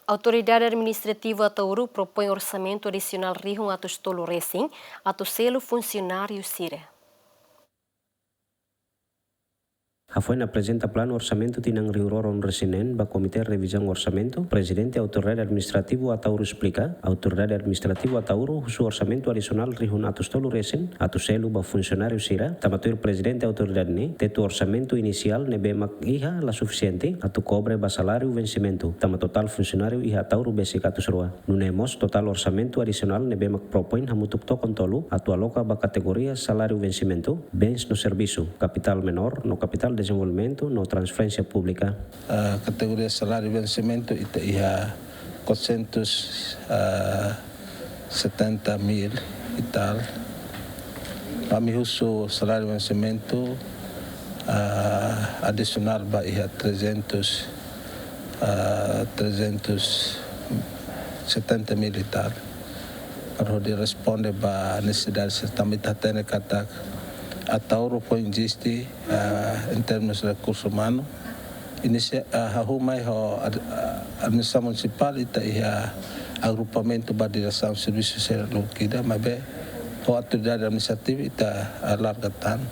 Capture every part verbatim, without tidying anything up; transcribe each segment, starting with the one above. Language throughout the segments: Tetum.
Autoridade Administrativa Ataúro propoin orsamentu adisionál rihun atus tolu resin atu selu funsionáriu sira. Hafoin aprezenta planu orsamentu tinan rihun rua ruanulu resin neen ba Komité Revizaun Orsamentu, Prezidente Autoridade Administrativa Ataúro esplika, Autoridade Administrativa Ataúro husu orsamentu adisionál rihun atus tolu resin atu selu ba funsionáriu sira, tanba tuir Prezidente Autoridade ne'e, tetu orsamentu inisiál ne'ebé mak iha la sufisiente atu kobre ba saláriu vensimentu, tanba totál funsionáriu iha Ataúro besik atus rua. Nune'e mós totál orsamentu adisionál ne'ebé mak propoin hamutuk tokon tolu atu aloka ba kategoria saláriu vensimentu, bens no servisu, kapitál menór no kapitál dezenvolvimentu no transferénsia públika. Ah, kategoria saláriu vensimentu ita iha quatrocentos, ah, setenta mil e tal. Ami husu saláriu vensimentu, ah, adisionál ba iha trezentos, ah, trezentos setenta mil e tal. Para hodi responde ba nesesidade sira, tanba ita hatene katak Ataúro foin eziste, ah, em termos rekursu umanu. Inisia, ah, hahú mai ho ad-, ah, administrasaun munisipál ita iha agrupamentu ba diresaun servisu sira lubuk ida, maibé ho autoridade administrativa ita, ah, alarga tan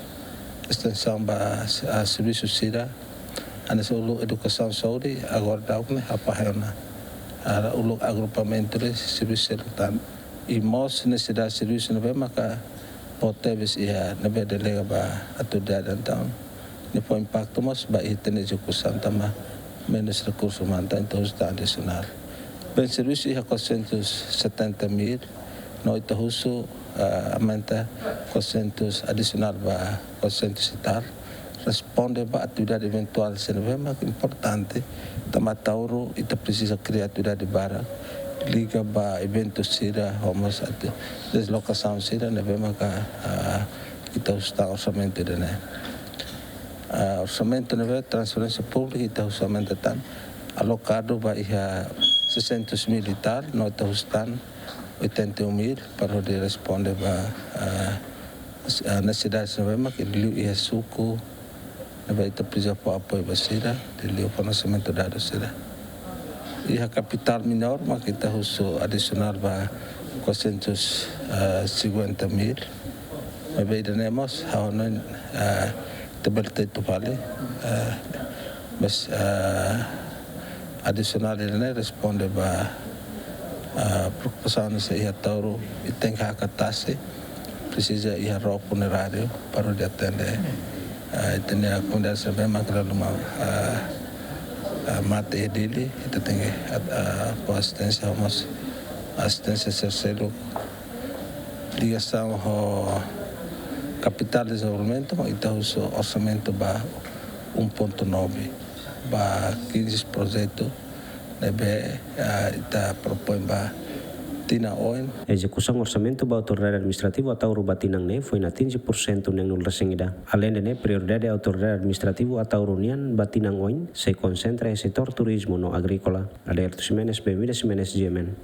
estensaun ba, ah, servisu sira. Hanesan uluk edukasaun, saúde, agora daudaun ne'e hapahena, ah, uluk agrupamentu de servisu sira tan. I mós nesesidade servisu ne'ebé maka boot tebes iha ne'ebé delega ba autoridade, entaun ne'e fó impaktu mós ba iha ita-nia ezekusaun tanba menus rekursu umanu, entaun ita husu tan adisionál. Bens servisu iha quatrocentos setenta mil, no ita husu, ah, aumenta quatrocentos adisionál ba quatrocentos e tal. Responde ba atividade eventuál sira ne'ebé mak importante, tanba Ataúro ita presiza kria atividade barak liga ba eventu sira, ho mós ati-, deslokasaun sira ne'ebé maka, ah, ita husu tan orsamentu ida-ne'e. Ah, orsamentu ne'ebé transferénsia públika ita husu aumenta tan, alokadu ba iha seiscentos mil e tal, no ita husu tan oitenta e um mil para hodi responde ba, ah, s-, ah, nesesidade sira ne'ebé mak liuliu iha suku ne'ebé ita presiza fó apoiu ba sira, liuliu fornesimentu dadus sira. Iha kapitál menór mak ita husu adisionál ba quatrocentos e cinquenta mil. Maibé ida-ne'e mós ha'u hanoin, ah, ita bele tetu fali, ah, mas, ah, adisionál ida-ne'e responde ba, ah, preokupasaun sira iha Ataúro, ita tenke hakat tasi, presiza iha ró funeráriu para hodi atende, ah, ita-nia komunidade sira ne'ebé mak la luma, ah, ah, mate iha Dili, ita tenke, ah, fó asisténsia, mós asisténsia sira seluk. Ligasaun ho kapitál dezenvolvimentu, mak ita husu orsamentu ba um ponto nove, ba quinze projetu ne'ebé, ah, ita propoin ba tinan oin. Ezekusaun orsamentu ba Autoridade Administrativa Ataúro ba tinan ne'e foin atinje porsentu neenulu resin ida. Aleinde ne'e, prioridade Autoridade Administrativa Ataúro nian ba tinan oin sei konsentra iha setór turizmu no agríkola. Aderto Ximenes, Benvida Ximenes, G M N.